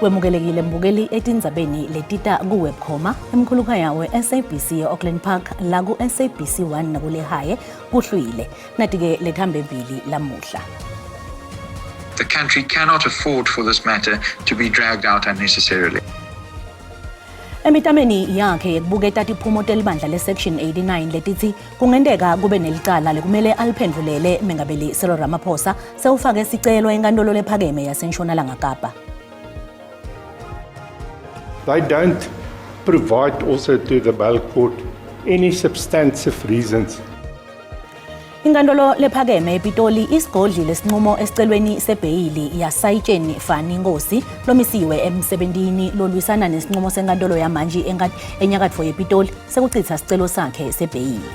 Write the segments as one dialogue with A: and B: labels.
A: Wemukelekile mbukeli etindzabeni letita kuwebcoma emkhulukhaya we-SABC e-Auckland Park la ku-SABC 1 nakulehaye kuhlwile. Nati-ke lethambembili lamuhla.
B: The country cannot afford for this matter to be dragged out unnecessarily.
A: Emitameni yakhe yekubuketa tiphumo telibandla le-Section 89 letitsi kungenteka kube nelicala lekumele aliphendvulele Mengameli Cyril Ramaphosa sewufake sicelo enkantolo lephakeme yaseNtshonalanga Kapa.
C: They don't provide also to the bail court any substantive reasons.
A: Inkantolo lephakeme ePitoli isigodlile isinqumo esicelweni sebheyili yaSayitsheni Fani Nkosi lomisiwe emsebentini lolwisana nesinqumo senkantolo yamantshi enyakatfo yePitoli sekuchitha sicelo sakhe sebheyili.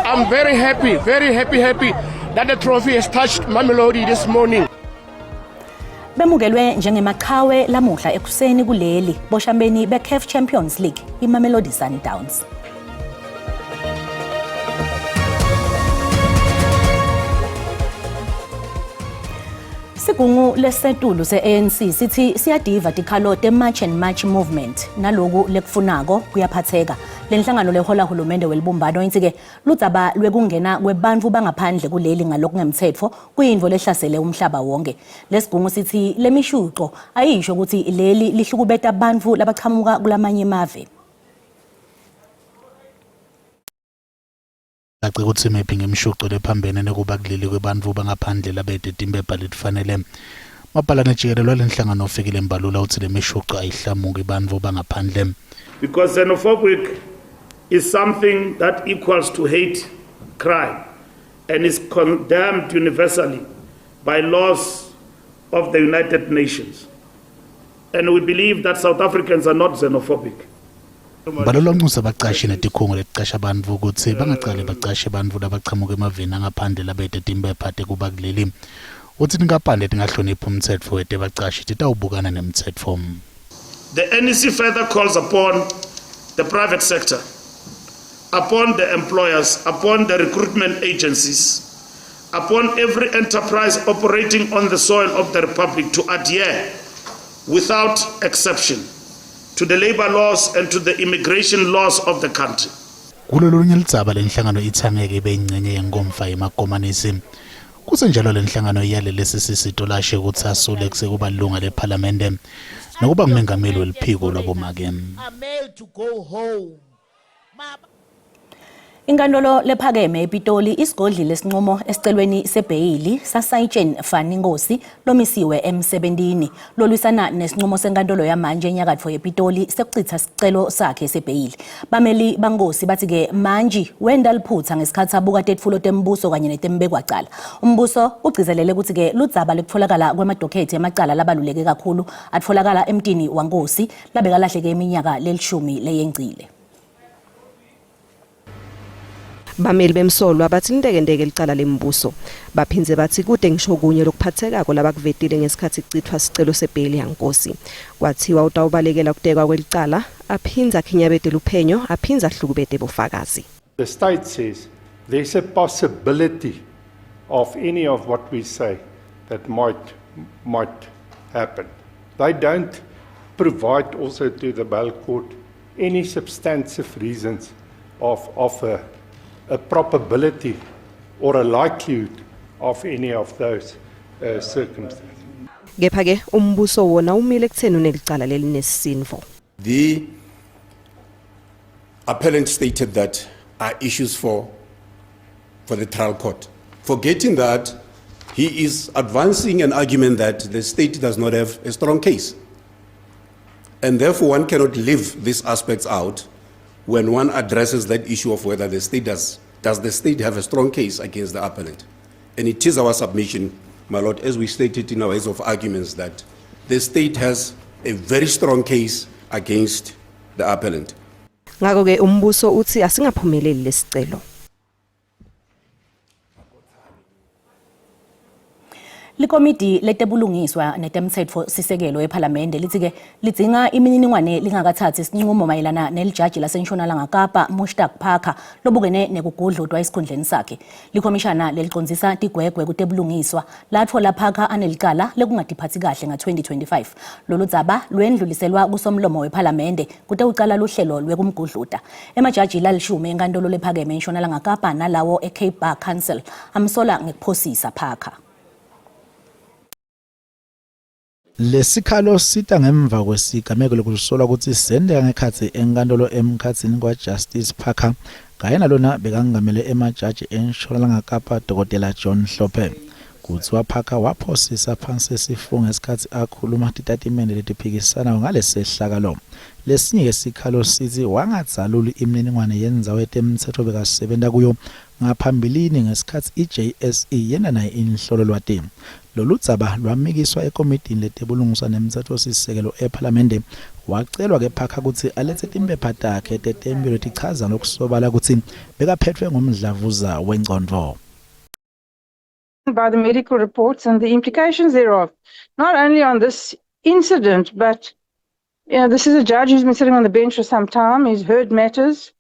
D: I'm very happy, very happy, happy that the trophy has touched Mamelodi this morning.
A: Bemukelwe njengemaqhawe lamuhla ekuseni kuleli boshambeni beCAF Champions League iMamelodi Sundowns. Sigungu lesetulu se-ANC sithi siyadiva tikhalo te-March and March movement naloku lekufunako kuyaphatheka. Le nhlangano lehola hulumende welibumbano itsi-ke ludzaba lwekungena kwebantfu bangaphandle kuleli ngalokungemtsetfo kuyintfo lehlasele umhlaba wonke. Lesigungu sitsi lemishuco ayisho kutsi leli lihlukubeta bantfu labachamuka kulamanye emave.
E: Cace kutsi imiphi ngemishuco lephambene nekuba kuleli kwebantfu bangaphandle labete timpepha letifanele. Mabhalane jikelele walenhlangano Fikile Mbalula utsi lemishuco ayihlamuki bantfu bangaphandle.
D: Because xenophobic is something that equals to hate crime and is condemned universally by laws of the United Nations. And we believe that South Africans are not xenophobic.
E: Mbalula unxusa abacashi netikhungo leticasha bantfu kutsi bangacali bacashe bantfu labachamuka emaveni angaphandle labete timpepha tekuba kuleli. Utsi tinkampani letingahloniphi umtsetfo wetebacashi titawubukana nemtsetfo.
D: The NEC further calls upon the private sector, upon the employers, upon the recruitment agencies, upon every enterprise operating on the soil of the Republic to adhere without exception to the labor laws and to the immigration laws of the country.
E: Kulolunye ludzaba lenhlangano itsi angeke ibe yincenye yenkomfa yemakomanisi. Kusenjalo lenhlangano iyalele Sisisi Tolashe kutsi asule kusekuba lilunga lephalamende nokuba ngumengameli weliphiko lwabomake.
A: Inkantolo lephakeme ePitoli isigodlile isinqumo esicelweni sebheyili saSayitsheni Fani Nkosi lomisiwe emsebentini lolwisana nesinqumo senkantolo yamanje enyakatfo yePitoli sekuchitha sicelo sakhe sebheyili. Bameli baNkosi bathi-ke mantji wenta liphutha ngesikhathi abuka tetfulo tembuso kanye netembekwacala. Umbuso ugcizelele ukuthi-ke ludzaba lekutfolakala kwemadokhethi emacala labaluleke kakhulu atfolakala emtini waNkosi labekalahleke iminyaka lelishumi leyengcile.
F: Bameli bemsolwa batsi lintekenteke licala lembuso. Baphindze batsi kute ngisho kunye lokuphatsekako labakuvetile ngesikhatsi kucitfwa sicelo sebheyili yaNkosi. Kwatsiwa utawubalekela kutekwa kwelicala, aphindze akhinyabete luphenyo aphindze ahlukubete bofakazi.
C: The state says there's a possibility of any of what we say that might, might happen. They don't provide also to the bail court any substantive reasons of, of a, a probability or a likelihood of any of those uh, circumstances.
F: Kepha ke umbuso wona umile ekutheni unelicala lelinesindvo.
G: The appellant stated that are issues for, for the trial court, forgetting that he is advancing an argument that the state does not have a strong case. And therefore, one cannot leave these aspects out when one addresses that issue of whether the state does, does the state have a strong case against the appellant. And it is our submission, my lord, as we stated in our heads of arguments, that the state has a very strong case against the appellant.
F: Ngakho-ke umbuso uthi asingaphumeleli lesicelo.
A: Likomidi letebulungiswa netemtsetfo sisekelo ePhalamende litsi-ke lidzinga imininingwane lingakathatsi sincumo mayelana nelijaji laseNtshonalanga Kapa Mushtaq Parker lobukene nekugudlutwa esikhundleni sakhe. Likhomishana lelicondzisa tigwegwe kutebulungiswa latfola Parker anelicala lekungatiphatsi kahle nga-2025. Lolu dzaba lwendluliselwa kusomlomo wePhalamende kutewucala luhlelo lwekumgudluta. Emajaji lalishumi enkantolo lephakeme eNtshonalanga Kapa nalawo eCape Bar Council amsola ngekuphosisa Parker.
E: Lesikhalo sita ngemva kwesigameko lokusolwa kutsi senteka ngekhatsi enkantolo emkhatsini kwaJustice Parker kanye nalona bekangamele emajaji eNtshonalanga Kapa Dokotela John Hlophe. Kutsiwa Parker waphosisa phansi sifungo ngesikhatsi akhuluma titatimende letiphikisanayo ngalesehlakalo. Lesinye-ke sikhalo sitsi wangadzaluli imininingwane yendzawo yetemtsetfo bekasebenta kuyo ngaphambilini ngesikhatsi i-JSE yenta naye inhlololwati. Loludzaba lwamikiswa ekomidini letebulungiswa nemtsetfosisekelo ephalamende, wacelwa-ke Parker kutsi aletse timphepha takhe tetemphilo letichaza ngalokusobala kutsi bekaphetfwe ngumdlavuza wengcondvo.
H: by the medical reports and the implications thereof, not only on this incident, but you know, this is a judge who's been sitting on the bench for some time. He's heard matters.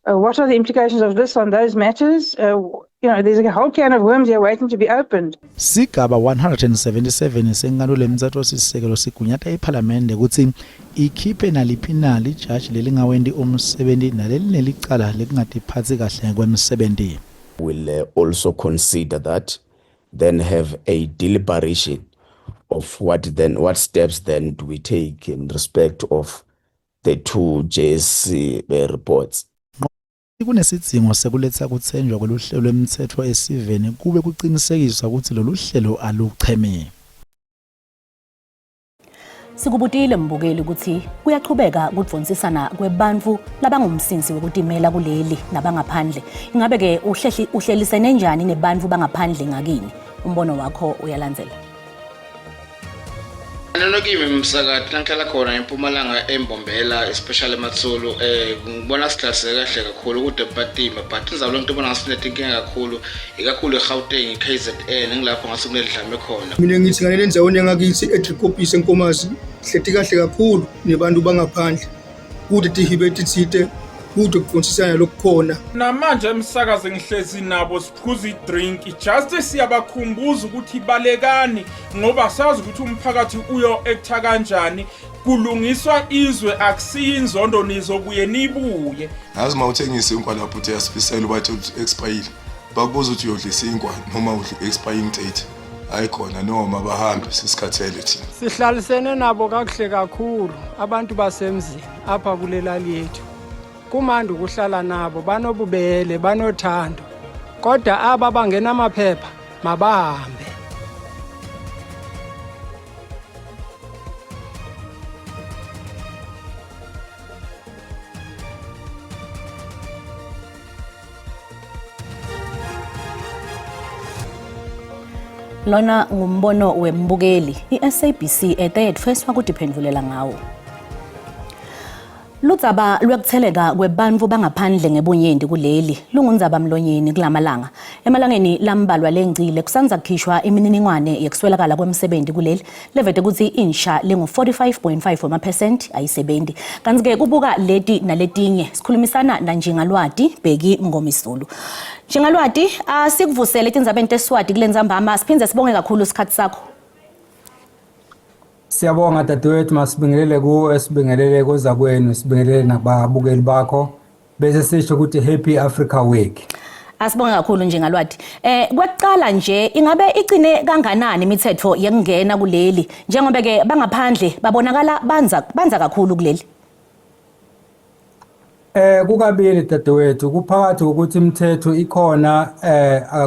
H: What are the implications of this on those matters? You know, there's a whole can of worms here waiting to be opened.
E: Sigaba 177 senkantolo yemtsetfosisekelo sigunyata iphalamende kutsi ikhiphe naliphi na lijaji lelingawenti umsebenti nalelinelicala lekungatiphatsi kahle ngekwemsebenti.
I: Will also consider that, then have a deliberation of what then what steps then do we take in respect of the two JSC reports.
E: Kunesidzingo sekuletsa kutsenjwa kweluhlelo lwemtsetfo esiveni kube kucinisekiswa kutsi loluhlelo aluchemi.
A: Sikubutile mbukeli ukuthi kuyachubeka kudvonsisana kwebantfu labangumsinsi wekutimela kuleli nabangaphandle. Ingabe ke uhlehli uhlelisene njani nebantfu bangaphandle ngakini? Umbono wakho uyalandzela.
J: Nona kimi msakati nangihlala khona eMpumalanga eMbombela especially eMatsulu eh ngibona sihlaliseke kahle kakhulu kude Fatima but indzawo lengitobona ngasinetinkinga kakhulu ikakhulu eGauteng iKZN ngilapho ngase kunedlame khona.
K: Mina ngithi ngalele ndzaweni yangakithi eDrikopis eNkomazi hleti kahle kakhulu nebantu bangaphandle kude tihibe etitsite kude kudonsisana lokukhona.
L: Namanje emsakaze ngihlezi nabo siphuza idrink just siyabakhumbuza ukuthi balekani ngoba sazi ukuthi umphakathi uyo actor kanjani kulungiswa izwe akusiyo inzondo nizobuye nibuye.
M: Yazi uma uthenga isinkwa lapho uthi uyasifisela ubathe ukuthi expire bakubuza ukuthi uyodla isinkwa noma udla expiring date hayi khona noma bahambe sesikhathele thina.
N: Sihlalisene nabo kakuhle kakhulu abantu basemzini apha kule lali yethu. Kumandi ukuhlala nabo banobubele banothando kodwa aba bangenamaphepha mabahambe.
A: Lona ngumbono wembukeli iSABC ete yetfweswa kutiphendvulela ngawo. Ludzaba lwekutheleka kwebantfu bangaphandle ngebunyenti kuleli lungundzaba mlonyeni kulamalanga. Emalangeni lambalwa lengcile kusandza kukhishwa imininingwane yekuswelakala kwemsebenti kuleli levete kutsi insha lengu-45.5 wemaphesenti ayisebenti. Kantsi-ke kubuka leti naletinye sikhulumisana naNjingalwati Bheki Mngomezulu. Njingalwati, asikuvusele etindzabeni teSwati kulentsambama siphindze sibonge kakhulu sikhatsi sakho.
O: Siyabonga dadewethu, masibingelele kuwe, sibingelele kozakwenu, sibingelele nakubabukeli bakho. Bese sisho ukuthi Happy Africa Week.
A: Asibonge kakhulu Njingalwati. Kwekuqala nje ingabe igcine kanganani imithetho yekungena kuleli njengoba ke bangaphandle babonakala banza banza kakhulu kuleli.
O: Kukabili dadewethu, kuphakathi ukuthi imithetho ikhona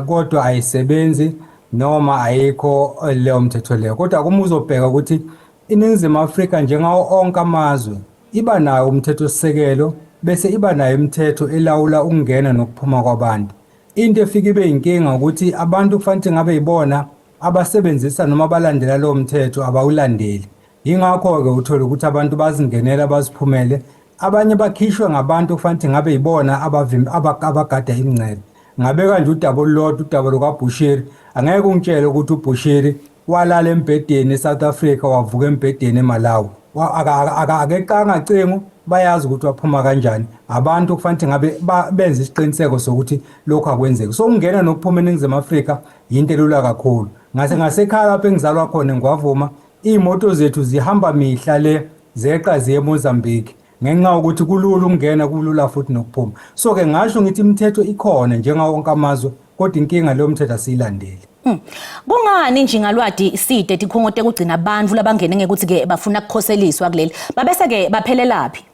O: kodwa ayisebenzi noma ayikho leyo mthetho leyo. Kodwa kuma uzobheka ukuthi iNingizimu Afrika njengawo onke amazwe iba nawo umthethosisekelo bese iba nayo imithetho elawula ukungena nokuphuma kwabantu. Into efike ibe inkinga ukuthi abantu kufanele ngabe yibona abasebenzisa noma abalandela lowo mthetho abawulandeli. Yingakho-ke uthole ukuthi abantu bazingenela baziphumele, abanye bakhishwe ngabantu kufanele ngabe yibona abagada imingcele. Ngabeka nje udaba olulodwa, udaba lukaBushiri. Angeke ungitshele ukuthi uBushiri Walala embhedeni eSouth Africa wavuka embhedeni eMalawi. Akeqanga cingo bayazi ukuthi waphuma kanjani. Abantu kufanele ngabe benze isiqiniseko sokuthi lokhu akwenzeki. So ukungena nokuphuma eNingizimu Afrika yinto elula kakhulu. Ngase ngasekhaya lapho engizalwa khona ngwavuma iy'moto zethu zihamba mihla le zeqa ziye eMozambique ngenxa yokuthi kulula ukungena kulula futhi nokuphuma. So-ke ngasho ngithi imithetho ikhona njengawo wonke amazwe kodwa inkinga leyo mthetho asiyilandeli.
A: Kungani njingalwadi side tikhungo tekugcina bantfu labangene ngekuthi-ke bafuna kukhoseliswa kuleli babese-ke baphelelaphi?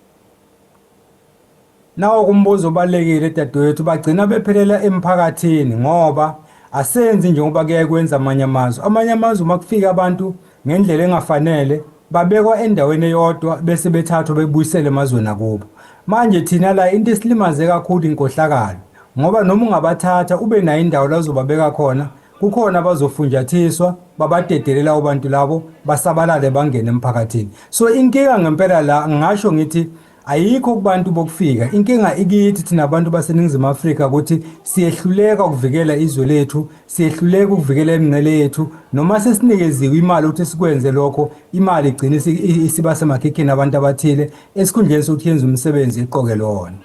O: Nawo kumbuzo obalulekile dadewethu, bagcina bephelela emphakathini ngoba asenzi njengoba kuyaye kwenza amanye amazwe. Amanye amazwe uma kufika abantu ngendlela engafanele babekwa endaweni eyodwa bese bethathwa bebuyisele emazweni akubo. Manje thina la into esilimaze kakhulu inkohlakalo ngoba noma ungabathatha ube nayo indawo la uzobabeka khona kukhona abazofunjathiswa babadedele labo bantu labo basabalale bangene emphakathini. So inkinga ngempela la ngingasho ngithi ayikho kubantu bokufika, inkinga ikithi thina abantu baseNingizimu Afrika ukuthi siyehluleka ukuvikela izwe lethu, siyehluleka ukuvikela imingcele yethu. Noma sesinikeziwe imali ukuthi sikwenze lokho, imali igcina isiba semakhikhini abantu abathile esikhundleni sokuthi yenze umsebenzi eqokelwe wona.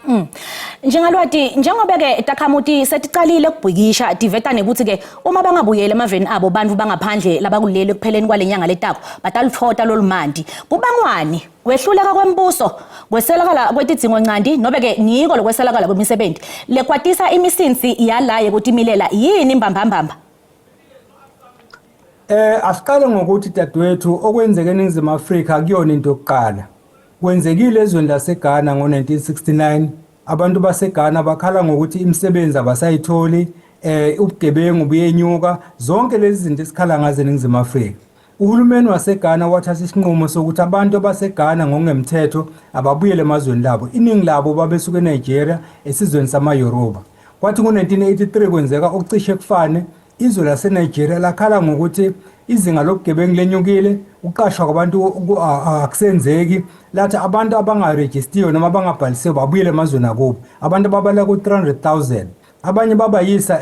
A: Njengalwati, njengoba-ke takhamuti seticalile ukubhikisha tiveta nekuthi-ke uma bangabuyeli emaveni abo bantfu bangaphandle labakuleli ekupheleni kwale nyanga letako batalutfota lolumanti. Kubangwani? Kwehluleka kwembuso, kweselakala kwetidzingoncandi nobe-ke ngiko lokweselakala kwemisebenti lekwatisa imisinsi yala yekutimilela yini mbambambamba?
O: Asiqale ngokuthi dadewethu okwenzeke eNingizimu Afrika kuyona into yokuqala. Kwenzekile ezweni laseGhana ngo-1969 abantu baseGhana bakhala ngokuthi imisebenzi abasayitholi, ubugebengu buyenyuka, zonke lezi zinto esikhala ngazo eNingizimu Afrika. Uhulumeni waseGhana wathatha isinqumo sokuthi abantu abaseGhana ngokungemthetho ababuyele emazweni labo. Iningi labo babesuka eNigeria esizweni samaYoruba. Kwathi ngo-1983 kwenzeka okucishe kufane, izwe laseNigeria lakhala ngokuthi izinga lobugebengu lenyukile, ukuqashwa kwabantu akusenzeki, lathi abantu abangarejistiwe noma abangabhalisiwe babuyele emazweni akubo. Abantu ababaleka ku-300,000. Abanye babayisa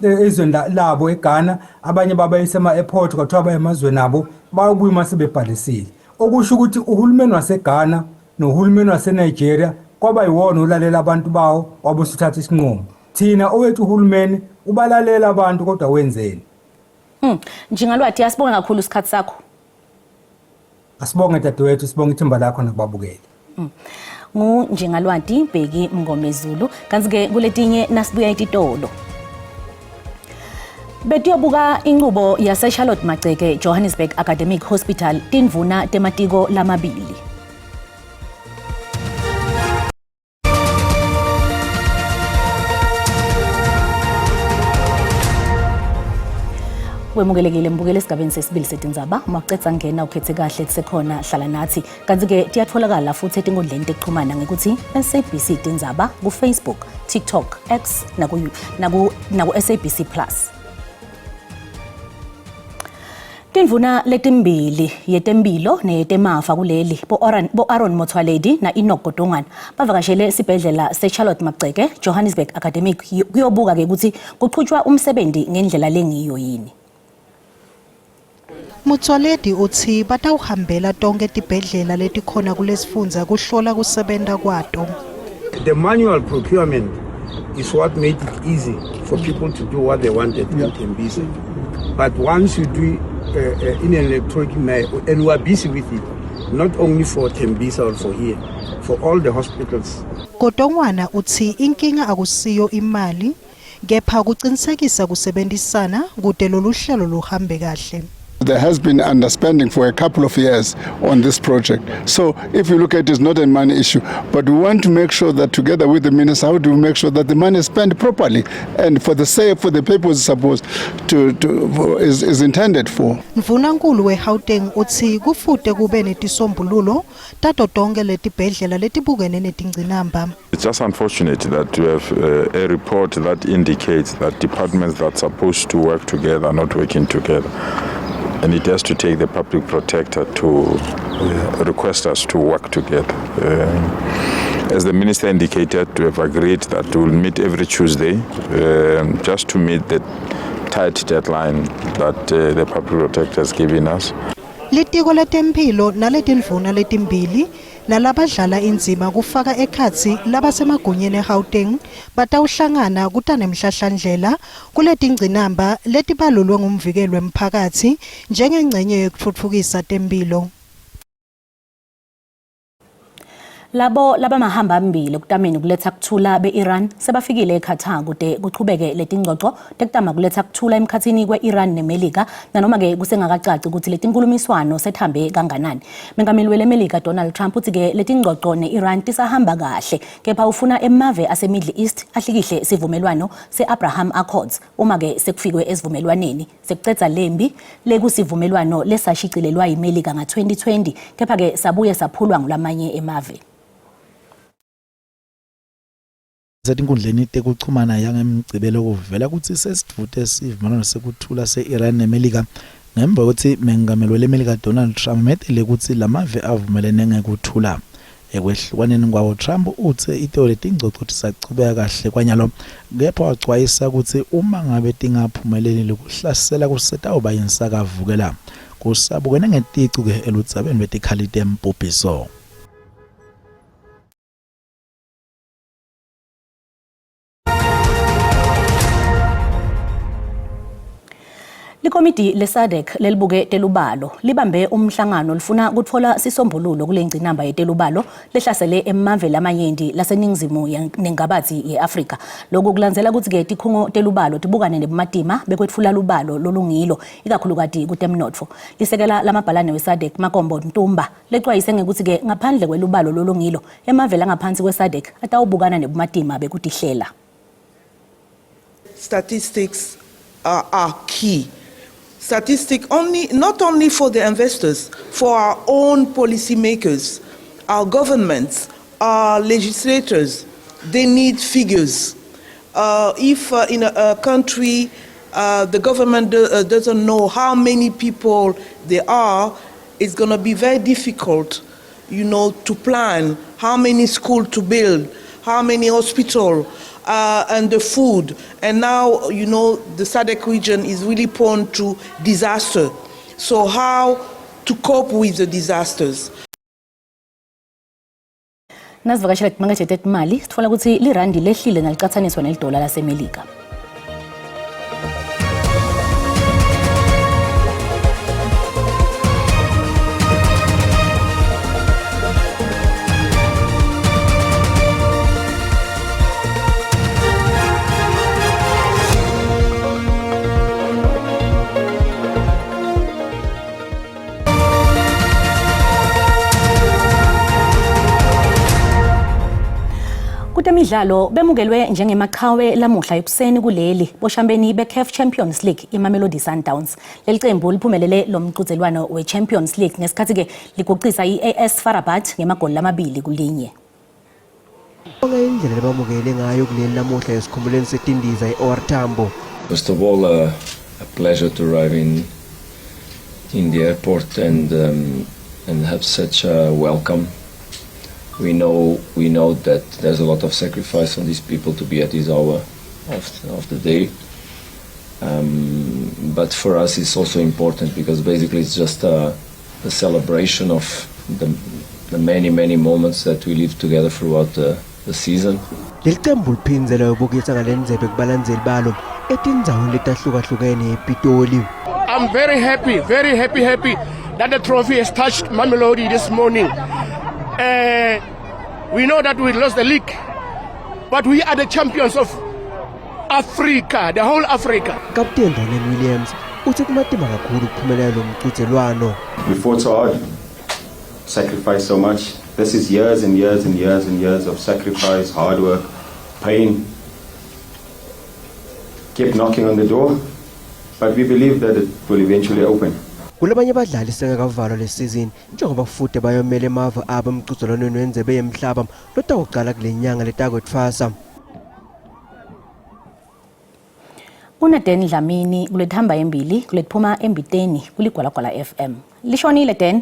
O: ezweni labo eGhana, abanye babayisa ema-airport kwathiwa baye emazweni abo, bayobuya uma sebebhalisile. Okusho ukuthi uhulumeni waseGhana nohulumeni waseNigeria kwaba yiwona olalela abantu bawo wabe usuthatha isinqumo. Thina owethu uhulumeni ubalalela abantu kodwa wenzeni?
A: Njingalwati, asibonge kakhulu isikhathi sakho.
O: Asibonge dadewethu, sibonge ithimba lakho nakubabukeli.
A: NguNjingalwati Bheki Mngomezulu. Kanti-ke kuletinye nasibuya etitolo. Betiyobuka inqubo yase-Charlotte Maxeke Johannesburg Academic Hospital tindvuna tematiko lamabili. Wemukelekile mbukele esigabeni sesibili setindzaba. Uma ucedza ngena ukhethe kahle kusekhona hlala nathi. Kanti-ke tiyatholakala futhi etinkundleni tekuxhumana ngekuthi SABC Tindzaba ku-Facebook, TikTok, X naku-SABC Plus. Tindvuna letimbili yetempilo neyetemafa kuleli bo-Aaron Motsoaledi na-Enoch Godongwana bavakashele esibhedlela se-Charlotte Maxeke Johannesburg Academic kuyobuka-ke ukuthi kuqhutshwa umsebenzi ngendlela lengiyo yini.
P: Motsoaledi utsi batawuhambela tonkhe tibhedlela letikhona kulesifundza kuhlola kusebenta kwato.
Q: The manual procurement is what made it easy for people to do what they wanted in Tembisa. But once you do in an electronic manner, and we are busy with it, not only for Tembisa or for here, for all the hospitals.
P: Godongwana utsi inkinga akusiyo imali kepha kucinisekisa kusebentisana kute loluhlelo luhambe kahle.
R: There has been underspending for a couple of years on this project. So if you look at it, it's not a money issue, but we want to make sure that together with the minister, how do we make sure that the money is spent properly and for the sake, for the purpose supposed to, to for, is, is intended for.
P: Ndvunankulu weGauteng utsi kufute kube netisombululo tato tonkhe letibhedlela letibukene netingcinamba.
S: It's just unfortunate that we have a report that indicates that departments that are supposed to work together are not working together. And it has to take the public protector to request us to work together. As the minister indicated, we have agreed that we will meet every Tuesday just to meet the tight deadline that the public protector has given us.
P: Litiko letemphilo naletindvuna letimbili nalabadlala indzima kufaka ekhatsi labasemagunyeni eGauteng batawuhlangana kutanemhlahlandlela kuletingcinamba letibalulwe ngumvikeli wemphakatsi njengencenye yekutfutfukisa temphilo.
A: Labo labamahambambili ekutameni kuletsa kuthula be-Iran sebafikile eQatar kute kuchubeke letingcoco tekutama kuletsa kuthula emkhatsini kwe-Iran neMelika nanoma-ke kusengakacaci kutsi letinkhulumiswano sethambe kanganani. Mengameli weleMelika Donald Trump utsi-ke letingcoco ne-Iran tisahamba kahle kepha ufuna emave ase-Middle East ahlikihle sivumelwano se-Abraham Accords uma-ke sekufikwe esivumelwaneni sekucedza lempi lekusivumelwano lesashicilelwa yiMelika nga-2020 kepha-ke sabuye saphulwa ngulamanye emave.
E: Setinkundleni tekuchumana yangemgcibelo kuvela kutsi sesidvute sivumelwano sekuthula se-Iran neMelika ngemva kwekutsi Mengameli weleMelika Donald Trump amemetele kutsi lamave avumelene ngekuthula. Ekwehlukaneni kwawo, Trump utse itolo letingcoco tisachubeka kahle kwanyalo, kepha wacwayisa kutsi uma ngabe tingaphumeleli lokuhlasela kusetawuba yinsakavukela. Kusabukene ngeticu-ke eludzabeni lwetikhali tembhubhiso.
A: Likomidi leSADC lelibuke telubalo libambe umhlangano lifuna kutfola sisombululo kule ngcinamba yetelubalo lehlasele emave lamanyenti laseningizimu nengabatsi ye-Afrika. Lokhu kulandzela kutsi-ke tikhungo telubalo tibukane nebumatima bekwetfula lubalo lolungilo ikakhulukati kutemnotfo. Lisekela lamabhalane weSADC Makombo Ntumba lecwayise ngekutsi-ke ngaphandle kwelubalo lolungilo emave langaphansi kweSADC atawubukana nebumatima bekutihlela.
T: Statistics are, are key. Statistics only, not only for the investors, for our own policymakers, our governments, our legislators, they need figures. If in a, a country the government doesn't know how many people there are, it's going to be very difficult, to plan how many schools to build, how many hospitals, and the food. And now, the SADC region is really prone to disaster. So how to cope with the disasters?
A: Nasivakashela timakethe tetimali sitfola kutsi lirandi lehlile nalicatsaniswa nelidola laseMelika. Kutemidlalo bemukelwe njengemaqhawe lamuhla ekuseni kuleli boshambeni beCAF Champions League iMamelodi Sundowns. Leli qembu liphumelele lo mqhudelwano weChampions League ngesikhathi-ke liguqisa i-AS FAR Rabat ngemagoli lamabili kulinye.
U: Bonke indlela lebamukele ngayo kuleli namuhla esikhumulweni setindiza e-OR Tambo.
V: First of all, a pleasure to arrive in the airport and have such a welcome. We know that there's a lot of sacrifice on these people to be at this hour of the day. But for us, it's also important because basically it's just a celebration of the many, many moments that we live together throughout the season.
U: Leli qembu liphindze layobukisa ngale ndzebe kubalandzeli balo etindzaweni letahlukahlukene ePitoli.
W: I'm very happy, very happy, happy that the trophy has touched Mamelodi this morning. We know that we lost the league, but we are the champions of Africa, the whole Africa.
U: Kapteni Ronwen Williams uthi kumatima kakhulu ukuphumelela lo mqhudelwano.
X: We fought so hard, sacrificed so much. This is years and years and years and years of sacrifice, hard work, pain. Kept knocking on the door, but we believe that it will eventually open.
U: Kulabanye abadlali sengakavalwa le season njengoba futhi bayomela emava abo emqhudelwaneni wendzebe yemhlaba lotawuqala kule nyanga letakwetfwasa.
A: Kuna-Dan Dlamini kulethamba embili kuletiphuma embiteni kuligwalagwala FM. Lishonile Dan.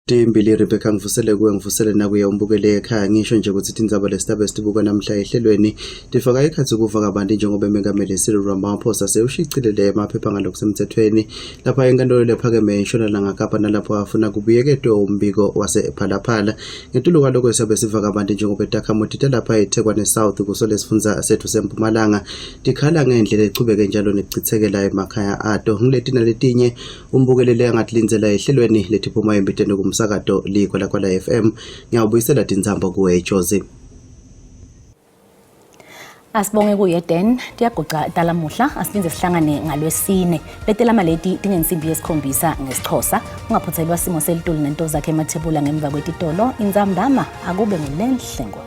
B: Timbili Rebecca ngivusele kuwe ngivusele nakuye umbukele ekhaya ngisho nje ukuthi tindzaba lesitabe sitibuka namhla ehlelweni tifaka ekhatsi kuva kabanti njengoba emengameli Cyril Ramaphosa sewushicilele emaphepha ngalokusemthethweni lapha enkantolo lephakeme eNtshonalanga Kapa nalapho afuna kubuyeketwe umbiko wasePhalaphala ngetulu kwaloko siyabe siva kabanti njengoba takhamuti talapha eThekwane South kuso lesifundza sethu seMpumalanga tikhala ngendlela echubeke njalo nekuchitsekela emakhaya ato ngileti naletinye Umbukelele angatilindzela ehlelweni letiphuma embiteni kumsakato Likwalakwala FM. Ngiyawubuyisela tintsambo kuwe Jozi.
A: Asibonge kuye Dan, tiyaguca talamuhla asiphinde sihlangane ngalwesine. Letelama leti tingensimbi yesikhombisa ngesiXhosa. Ungaphuthelwa simo selitulu nento zakhe emathebula ngemva kwetitolo. Intsambama akube ngulenhle ngo.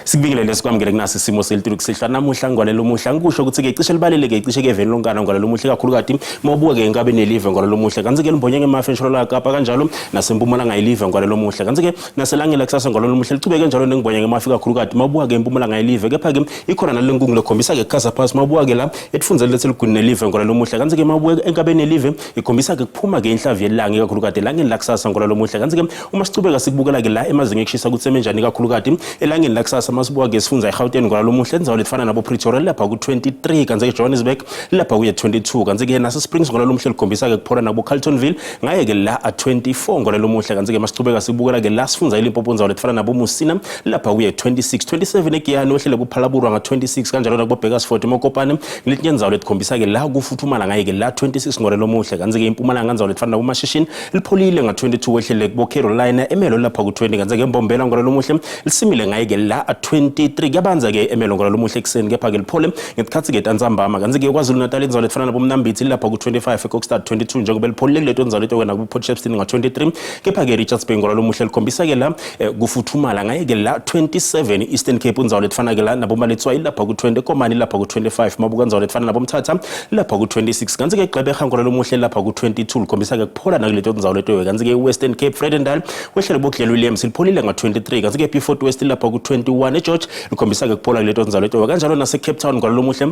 C: Sikubingelele sikwamukele kunasi isimo selitulu kusihlwa namuhla ngwalelo muhla ngikusho ukuthi-ke cishe libaleleke cishe ke eveni lonkana ngwalelo muhle kakhulukati uma ubuka-ke enkabeni yelive ngwalelo muhle kanti-ke limbonye ngemafu entshonalanga kapa kanjalo nasempumalanga yelive ngwalelo muhle kanti-ke naselangeni lakusasa ngwalelo muhle lichubeke njalo nengimbonye ngemafu kakhulukati uma ubuka-ke empumalanga yelive kepha-ke ikhona nale nkungu lekhombisa-ke kukhasa phasi uma ubuka-ke la etifundzeni leseligwini nelive ngwalelo muhle kanti-ke uma ubuka enkabeni yelive ikhombisa-ke kuphuma-ke inhlavu yelanga ikakhulukati elangeni lakusasa ngolalo muhle kanti-ke uma sichubeka sikubukela-ke la emazinga ekushisa ukuthi semenjani ikakhulukati elangeni lakusasa uma sibuka-ke sifundza egauteng ngolalo muhle indzawo letifana nabo-pretoria lapha ku-23 kanti-ke johannesburg lapha kuye 22 kanti-ke nase-springs ngolalo muhle likhombisa-ke kuphola nabo-carltonville ngaye-ke la a-24 ngolalo muhle kanti-ke uma sichubeka sikubukela-ke la sifundza elimpopo indzawo letifana nabo-musina lapha kuye 26 27 egiyani wehlele kuphalaburwa nga-26 kanjalo nakubobhekasford emokopane Letinye ndzawo letikhombisa-ke la kufuthumala ngaye-ke la 26 ngorelo omuhle kanti-ke impumalanga ndzawo letifana nabomashishini lipholile nga-22 wehlele kubo-carolina emelo lapha ku-20 kanti-ke embombela ngorelo omuhle lisimile ngaye-ke la 23 kuyabanza-ke emelo ngorelo omuhle ekuseni kepha-ke liphole ngesikhathi-ke tantsambama kanti-ke kwazulu natal indzawo letifana nabomnambithi lilapha ku-25 ekokstad 22 njengoba lipholile kuleto ndzawo leto wena kubo-port shepstone nga-23 kepha-ke richards bay ngorelo omuhle likhombisa-ke la eh, kufuthumala ngaye-ke la 27 Eastern Cape indzawo letifana-ke la nabomaletswayi lapha ku-20 Komani lapha ku-25 Mabuka indzawo letifana nabomthatha lapha ku-26 kanti-ke Gqeberha ngolalo omuhle lapha ku-22 likhombisa-ke kuphola nakuleto ndzawo leto kanti-ke i-Western Cape Vredendal wehlele boGlen Williams lipholile nga-23 kanti-ke Beaufort West lapha ku-21 eGeorge likhombisa-ke kuphola kuleto ndzawo leto kanjalo nase-Cape Town ngolalo omuhle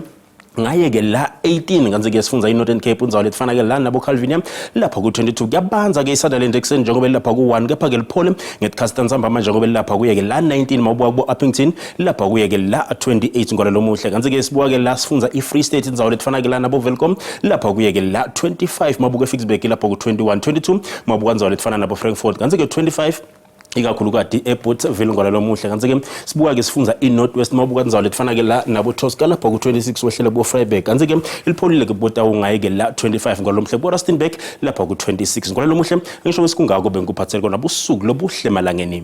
C: ngaye-ke la 18 kanti-ke sifundza i-northern cape indzawo letifana-ke la nabo-calvinia lapha ku-22 kuyabanza-ke i-sutherland ekuseni njengoba lilapha ku-1 kepha-ke liphole ngetikhathi tantsambama njengoba lilapha kuye-ke la 19 mawubuka kubo-uppington lapha kuye-ke la 28 ngolelo lomuhle kanti-ke sibuka-ke la sifundza i-free state indzawo letifana-ke la nabo-velcom lapha kuye-ke la 25 mawubuka eficksburg lapha ku-21 22 mawubuka indzawo letifana nabo-frankfort kanti-ke 25 ikakhulukati eBottsville ngolalo omuhle kanti-ke sibuka-ke sifunza i-north west mawubuka ndzawo letifana-ke la nabo-tosca lapha ku-26 wehlele kubo-freiburg kanti-ke lipholile-ke botawu ngaye-ke la 25 ngolalo omuhle kubo-rustenburg lapha ku-26 ngolalo omuhle ngisho kwesikungako bengikuphathele kona busuku lobuhle emalangeni.